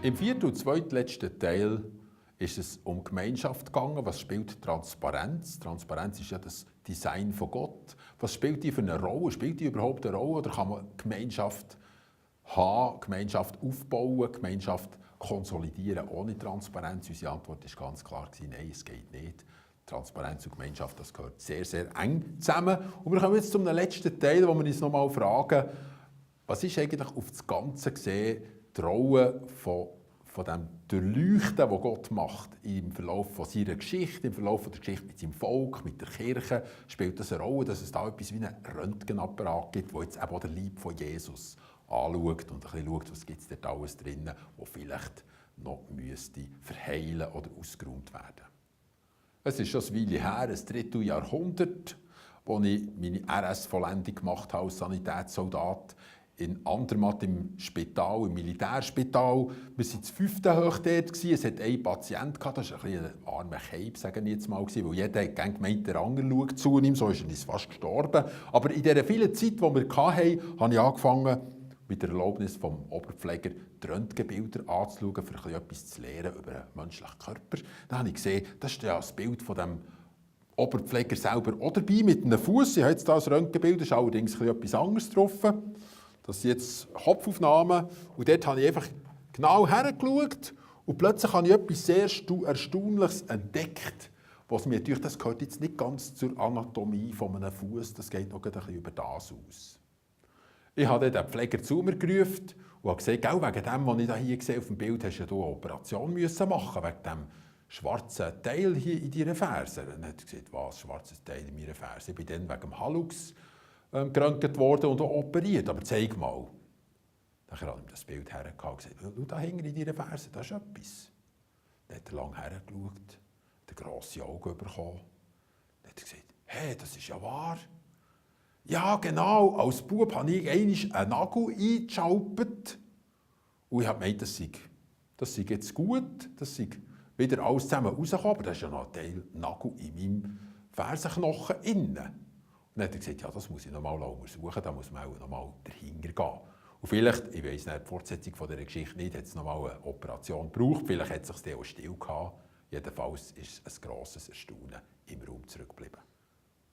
Im vierten und zweitletzten Teil ist es um Gemeinschaft gegangen. Was spielt Transparenz? Transparenz ist ja das Design von Gott. Was spielt die für eine Rolle? Spielt die überhaupt eine Rolle? Oder kann man Gemeinschaft haben, Gemeinschaft aufbauen, Gemeinschaft konsolidieren ohne Transparenz? Unsere Antwort war ganz klar, nein, es geht nicht. Transparenz und Gemeinschaft, das gehört sehr, sehr eng zusammen. Und wir kommen jetzt zum letzten Teil, wo wir uns nochmal fragen, was ist eigentlich auf das Ganze gesehen die Rolle von dem Durchleuchten, das Gott macht im Verlauf von seiner Geschichte, im Verlauf der Geschichte mit seinem Volk, mit der Kirche, spielt das eine Rolle, dass es da etwas wie einen Röntgenapparat gibt, wo jetzt eben auch der Leib von Jesus anschaut und ein bisschen schaut, was gibt es dort alles drin, was vielleicht noch müsste verheilen oder ausgeräumt werden. Es ist schon eine Weile her, ein Dritteljahrhundert, als ich meine RS-Vollendung gemacht habe als Sanitätssoldat in Andermatt im Spital, im Militärspital. Wir waren das 5. hoch dort. Es hatte einen Patienten, das war ein armer Keib, sage ich jetzt mal, weil jeder gemeint, der andere schaut zu ihm, so ist er fast gestorben. Aber in dieser vielen Zeit, die wir hatten, habe ich angefangen, mit der Erlaubnis vom Oberpfleger die Röntgenbilder anzuschauen, um etwas zu lernen über den menschlichen Körper. Dann habe ich gesehen, das ist ja das Bild von dem Oberpfleger selber auch dabei, mit einem Fuß. Ich habe jetzt hier ein Röntgenbild, da ist allerdings etwas anderes drauf. Das sind jetzt Kopfaufnahmen und dort habe ich einfach genau hergeschaut und plötzlich habe ich etwas sehr Erstaunliches entdeckt, was mir natürlich, das gehört jetzt nicht ganz zur Anatomie von einem Fuß, das geht noch ein bisschen über das aus. Ich habe den Pfleger zu mir gerufen und habe gesagt, wegen dem, was ich hier sehe auf dem Bild, hast du eine Operation machen, wegen dem schwarzen Teil hier in deiner Ferse. Und er hat gesagt, was, schwarzes Teil in meiner Ferse? Ich bin dann wegen dem Hallux geröntgt worden und auch operiert, aber zeig mal. Dann habe ich ihm das Bild hergehauen und gesagt, schau da hinten in deiner Ferse, das ist etwas. Dann hat er lange hergeschaut, hat grosse Augen bekommen. Dann hat er gesagt, hey, das ist ja wahr. Ja, genau, als Bub habe ich einmal einen Nagel eingeschaltet. Und ich habe gemeint, das sei jetzt gut, das sei wieder alles zusammen rausgekommen, aber da ist ja noch ein Teil Nagel in meinem Fersenknochen innen. Und dann hat er gesagt, ja, das muss ich noch mal untersuchen, da muss man auch noch mal dahinter gehen. Und vielleicht, ich weiss nicht, die Fortsetzung von dieser Geschichte nicht, hat es noch mal eine Operation gebraucht, vielleicht hat es sich auch still gehabt. Jedenfalls ist ein grosses Erstaunen im Raum zurückgeblieben.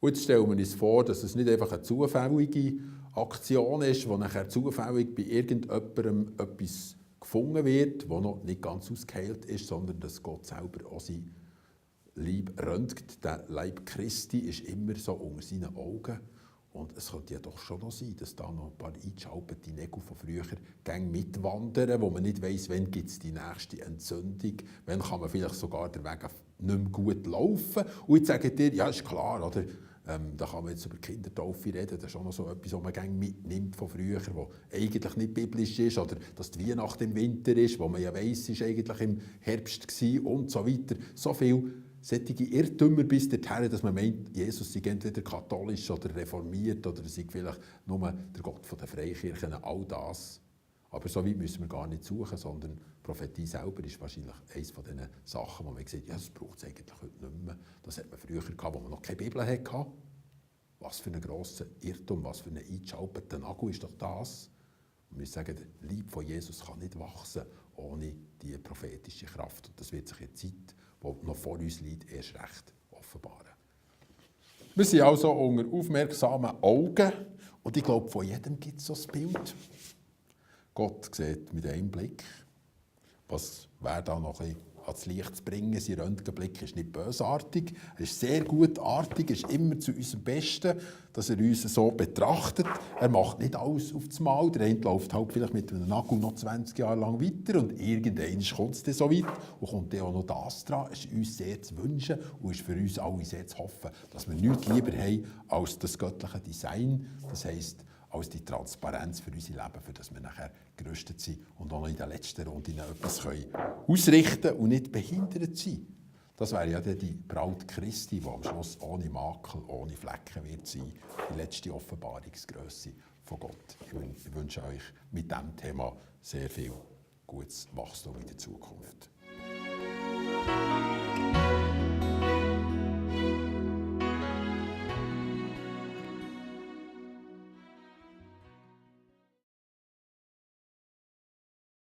Und jetzt stellen wir uns vor, dass es nicht einfach eine zufällige Aktion ist, wo nachher zufällig bei irgendjemandem etwas gefunden wird, das noch nicht ganz ausgeheilt ist, sondern dass Gott selber auch sein Leib röntgt. Der Leib Christi ist immer so unter seinen Augen. Und es könnte ja doch schon noch sein, dass da noch ein paar eingeschaltete Nägel von früher mitwandern, wo man nicht weiss, wann gibt es die nächste Entzündung, wann kann man vielleicht sogar den Weg nicht mehr gut laufen. Und jetzt sagt ihr, ja, ist klar, oder? Da kann man jetzt über Kindertaufe reden, das ist auch noch so etwas, was man mitnimmt von früher, was eigentlich nicht biblisch ist, oder dass die Weihnacht im Winter ist, wo man ja weiss, ist eigentlich im Herbst war und so weiter. So viel solche Irrtümer bis dorthin, dass man meint, Jesus sei entweder katholisch oder reformiert oder sei vielleicht nur der Gott der Freikirchen, all das. Aber so weit müssen wir gar nicht suchen, sondern die Prophetie selber ist wahrscheinlich eines von diesen Sachen, wo man sagt, ja, das braucht es eigentlich heute nicht mehr. Das hat man früher gehabt, wo man noch keine Bibel hatte. Was für ein grosser Irrtum, was für ein eingeschalteter Nagel ist doch das. Und wir sagen, der Leib von Jesus kann nicht wachsen ohne diese prophetische Kraft. Und das wird sich in der Zeit, die noch vor uns liegt, erst recht offenbaren. Wir sind also unter aufmerksamen Augen und ich glaube, von jedem gibt es so ein Bild. Gott sieht mit einem Blick, was wäre da noch ein bisschen ans Licht zu bringen. Sein Röntgenblick ist nicht bösartig, er ist sehr gutartig, er ist immer zu unserem Besten, dass er uns so betrachtet. Er macht nicht alles auf das Mal. Der eine läuft halt vielleicht mit einem Nagel noch 20 Jahre lang weiter und irgendwann kommt es dann so weit und kommt dann auch noch das dran. Es ist uns sehr zu wünschen und ist für uns alle sehr zu hoffen, dass wir nichts lieber haben als das göttliche Design. Das heisst, als die Transparenz für unser Leben, für das wir nachher gerüstet sind und auch noch in der letzten Runde etwas ausrichten können und nicht behindert sein. Das wäre ja die Braut Christi, die am Schluss ohne Makel, ohne Flecken wird sein, die letzte Offenbarungsgrösse von Gott. Ich wünsche euch mit diesem Thema sehr viel gutes Wachstum in der Zukunft.